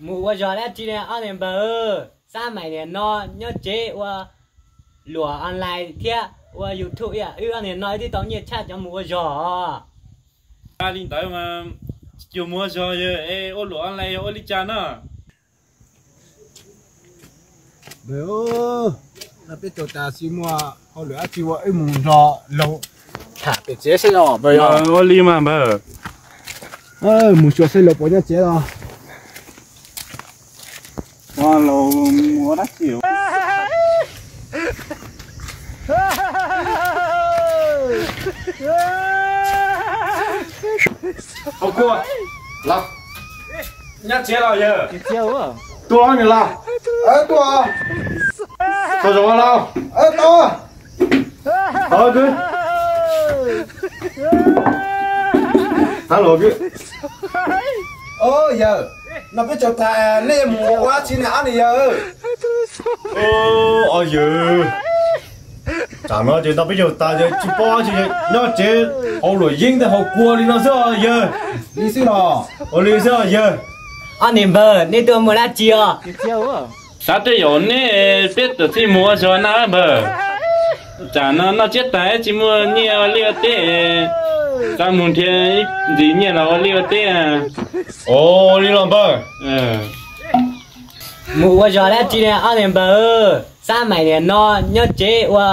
Mus ua zog dab tsi ne ob niag npawg? Xab maim niam no nyob tsev ua luam online thiab ua YouTube, wb ob niag no wb twb tau nyiaj tshaj cov mus ua zog. Li ntawd mas tsis cuag mus ua zog, yog ua luam online yog ua li cas na? Peb tau tas xi muaj hauj lwm dab tsi ua wb mus nrog laug tham pem tsev seb os npawg. Ua li mas npawg. Mus xyuas seb laug puas nyob tsev los. Laug mus ua dab tsi? Nyob tsev los yawg? Tuaj nws los. Tuaj. Tau zoo los. Tau. Tau. Yawg, no peb caug tas nej mus ua dab tsi na ob niag yawg? Os yawg, tsam no ces no peb caug tas ces tsis paub dab tsi, nyob tsev hauv luam yeeb tej haus kua li no xwb os yawg. Li xwb los? Ua li xwb os yawg. Ob niag npawg, nej tuaj mus dab tsi os? Xav tej zaum nej peb tawm txij mus ua zog na npawg. Tsam no noj tsiab tas tsis muaj nyiaj ua liaj ua teb, xav mus nrhiav ntxiv nyiaj los ua liaj ua teb. Ua li los npawg. Mus ua zog dab tsi ne ob niag npawg? Xab maim niam no nyob tsev ua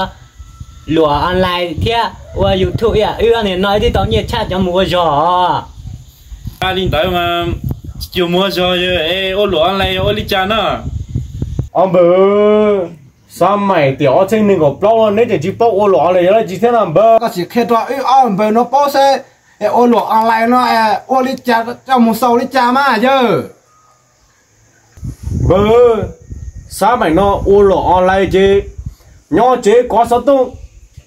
luam online thiab ua YouTube, wb ob niag no wb twb tau nyiaj tshaj cov mus ua zog. Li ntawd mas tsis cuag mus ua zog, yog ua luam online yog ua li cas na? Ob npawg, xab maim tiam ob txhiab nees nkaum plaub no neb tseem tsis paub ua luam online yog dab tsi thiab na npawg? Koj sim qhia rau wb ob npawg no paub seb ua luam online no ua li cas, coj mus xaus li cas mas yawg? Npawg, xab maim no ua luam online ces nyob tsev kov xov tooj,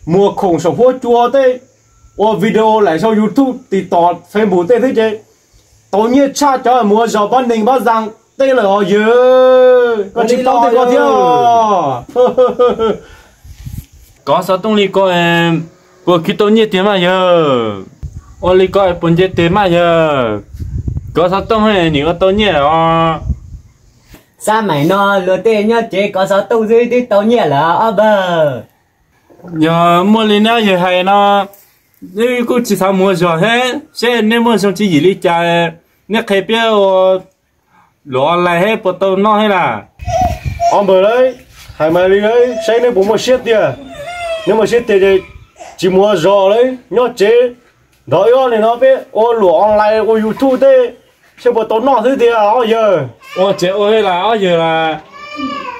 muag khoom saum huab cua tej, ua video laim sau YouTube, TikTok, Facebook tej xwb ces tau nyiaj tshaj cov mus ua zog pab neeg pab zag tej lawm os yawg. Koj tsis paub tej ko thiab. Kov xov tooj li ko puas khwv tau nyiaj tiag mas yawg? Ua li ko puas nce tiag mas yawg? Kov xov tooj nim ua tau nyiaj lawm os. Xab maim no luag tej nyob tsev kov xov tooj xwb twb tau nyiaj lawm ob npawg. Yog muaj li neb yawg hais no, wb kuj tsis xav mus zog thiab, seb neb muaj zoo tswv yim li cas, neb qhia peb ua luam online thiab puas tau noj thiab na. Ob npawg lauj, hais mas li lauj, saib neb puas muaj siab tiag. Neb muaj siab tiag ces tsis mus ua zog lauj, nyob tsev nrog wb ob niag no peb ua luam online ua YouTube tej, seb puas tau noj xwb tiag ob yawg. Ua tsev ua li las ob yawg las.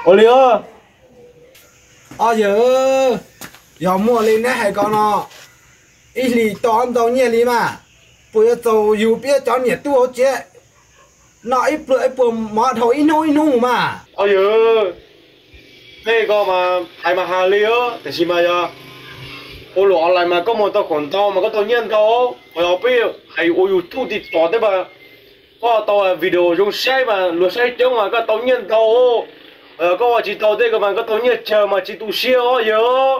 Ua li os. Ob yawg, yog muaj li neb hais ko no, ib hlis tau ntau nyiaj li mas, puas yuav txaus yug peb cov niam tub hauv tsev noj ib pluag ib puas mov dhau ib hnub ib hnub mas? Ob yawg, tej ko mas hais mas hais li os, tiam sis mas yog ua luam online mas koj muag tau khoom ntau mas koj tau nyiaj ntau. Qhov yog peb hais ua YouTube TikTok tej mas koj tau video zoo saib mas luag saib coob mas koj tau nyiaj ntau. Qhov yog koj ua tsis tau tej ko mas koj tau nyiaj tsawg mas tsis tu siab os yawg.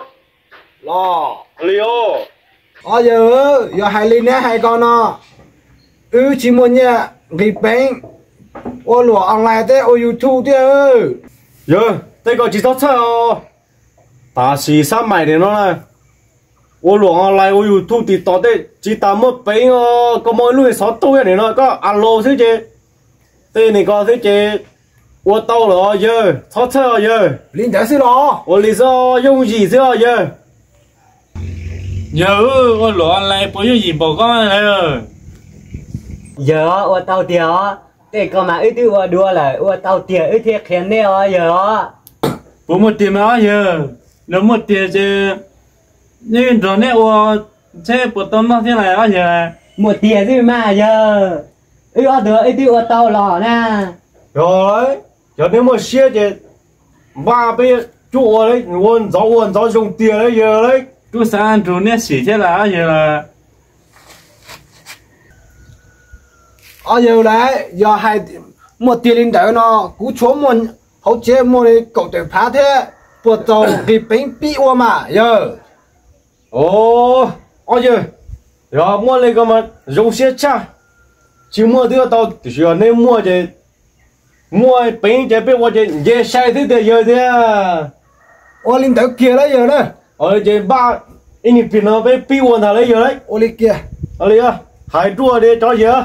Los li os. Ob yawg, yog hais li neb hais ko no, wb tsis muaj nyiaj nqis peev ua luam online thiab ua YouTube thiab. Yawg, tej ko tsis txhob txhawj os. Tam sim xab maim nim no na, ua luam online ua YouTube TikTok tej tsis tas muaj peev os. Koj muaj ib lub xov tooj nim no koj a los xwb ces tej nim ko xwb ces ua tau lawm os yawg, txhob txhawj os yawg. Li ntawd xwb los? Ua li xwb, yooj yim xwb os yawg. Yawg, ua luam online puas yooj yim npaum koj? Yawg os, ua tau tiag os. Tej ko mas wb twb ua dua lawm, ua tau tiag wb thiaj qhia nej os yawg os. Puas muaj tiag mas ob yawg? Yog muaj tiag ces neb nrog neb ua seb puas tau noj thiab las ob yawg. Muaj tiag xwb mas yawg, wb ob tug wb twb ua tau los na. Yog, yog neb muaj siab ces npaj peb cuab ua, ua ntxov ua ntxov zoo tiag lauj yawg lauj. Kuj xav nrug neb sim thiab las ob yawg. Ob yawg lauj, yog hais muaj tiag li ntawd no, kuv tshuav muaj hauv tsev muaj li kaum tawm phav thiab, puas txaus nqis peev pib ua mas yawg? Ob yawg, yog muaj li ko mas zoo siab tshaj. Tsis muaj twb tau, tiam sis yog neb muaj ces Muaj peev ces peb ua ces nce sai xwb tiag yawg tiag. Ua li ntawd kiag lawm yawg na. Ces npaj ib niag pliag no peb pib ua ntag lawm yawg. Ua li kiag. Hais ruaj li cov yawg.